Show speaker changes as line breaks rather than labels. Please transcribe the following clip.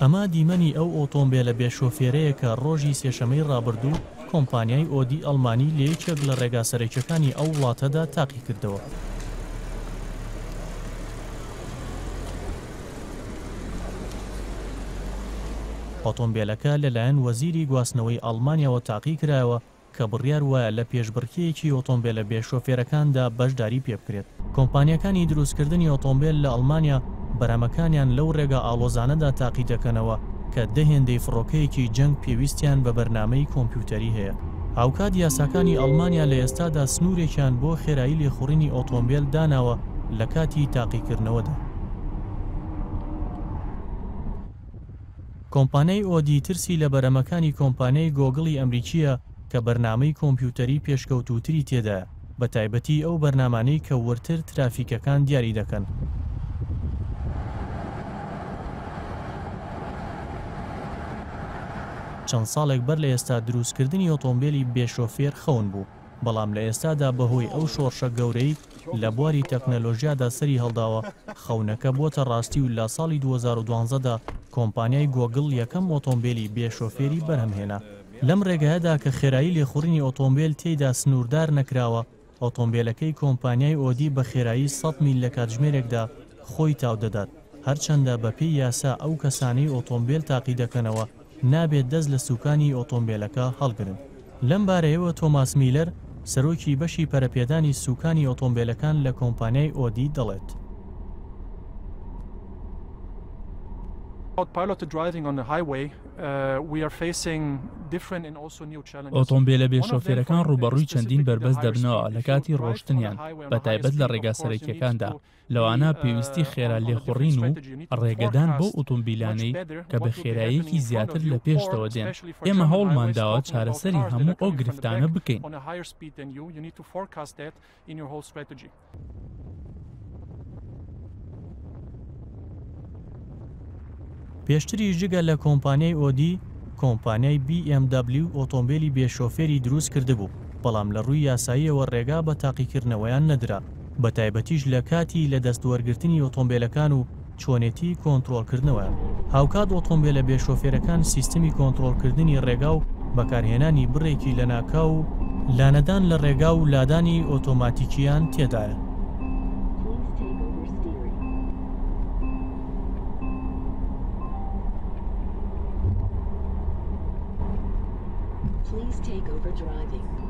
ئەمە دیمەنی ئەو ئۆتۆمبێلە بێ شۆفێرەیە کە ڕۆژی سێشەمەی ڕابردوو کۆمپانیای ئۆدی ئەڵمانی لە یەکێک لە ڕێگا سەرەکیەکانی ئەو وڵاتەدا تاقیکردەوە. ئۆتۆمبێلەکە لەلایەن وەزیری گواستنەوەی ئەڵمانیاوە تاقیکرایەوە کە بڕیار وایە لە پێشبڕکێیەکی ئۆتۆمبێلە بێ شۆفێرەکاندا بەشداری پێبکرێت. کۆمپانیاکانی دروستکردنی ئۆتۆمبێل لە ئەڵمانیا بەرهەمەکانیان لەو ڕێگا ئاڵۆزانەدا تاقیدەکەنەوە کە دە هێندەی فڕۆکەیەکی جەنگ پێویستیان بە بەرنامەی کۆمپیوتەری هەیە. هاوکات یاساکانی ئەڵمانیا لە ئێستادا سنوورێکیان بۆ خێرایی لێخوڕینی ئۆتۆمبێل داناوە لە کاتی تاقیکردنەوەدا. کۆمپانیای ئۆدی ترسی لە بەرهەمەکانی کۆمپانیای گۆگڵی ئەمریکییە کە بەرنامەی کۆمپیوتەری پێشکەوتووتری تێدایە، بەتایبەتی ئەو بەرنامانەی کە وردتر ترافیکەکان دیاری دەکەن. چەند ساڵێک بەر لە ئێستا دروستکردنی ئۆتۆمبێلی بێ شۆفێر خەون بوو، بەڵام لە ئێستادا بەهۆی ئەو شۆڕشە گەورەی لە بواری تەکنەلۆژیادا سەری هەڵداوە، خەونەکە بۆتە ڕاستی و لە ساڵی 2012 دا کۆمپانیای گۆگڵ یەکەم ئۆتۆمبێلی بێ شۆفێری بەرهەمهێنا. لەم ڕێگایەدا کە خێرایی لێخوڕینی ئۆتۆمبێل تێیدا سنووردار نەکراوە، ئۆتۆمبێلەکەی کۆمپانیای ئۆدی بە خێرایی سەد میل لە کاتژمێرێکدا خۆی تاودەدات، هەرچەندە بەپێی یاسا ئەو کەسانەی ئۆتۆمبێل تاقیدەکەنەوە نابێت دەست لە سوکانی ئۆتۆمبێلەکە هەڵگرن. لەم بارەیەوە تۆماس میلەر، سەرۆکی بەشی پەرەپێدانی سوکانی ئۆتۆمبێلەکان لە کۆمپانیای ئۆدی دەڵێت.
ئۆتۆمبێلە بێ شۆفێرەکان ڕووبەڕووی چەندین بەربەست دەبنەوە لەکاتی ڕۆشتنیان، بەتایبەت لە ڕێگا سەرەکییەکاندا، لەوانە پێویستی خێرا لێخوڕین و ڕێگەدان بەو ئۆتۆمبیلانەی کە بە خێراییەکی زیاتر لە پێشتەوە دێن، ئێمە هەوڵمانداوە چارەسەری هەموو ئەو گرفتانە بکەین.
پێشتریش جگە لە کۆمپانیای ئۆدی، کۆمپانیای بی ئێم دەبلیو ئۆتۆمبێلی بێ شۆفێری دروست کردبوو، بەڵام لە ڕووی یاساییەوە ڕێگا بە تاقیکردنەوەیان نەدرا، بەتایبەتیش لە کاتی لە دەست وەرگرتنی ئۆتۆمبێلەکان و چۆنێتی کۆنترۆڵکردنەوەیان. هاوکات ئۆتۆمبێلە بێ شۆفێرەکان سیستمی کۆنترۆڵکردنی ڕێگا و بەکارهێنانی بڕێکی لەناکاو و لانەدان لە ڕێگا و لادانی ئۆتۆماتیکییان تێدایە.
Please take over driving.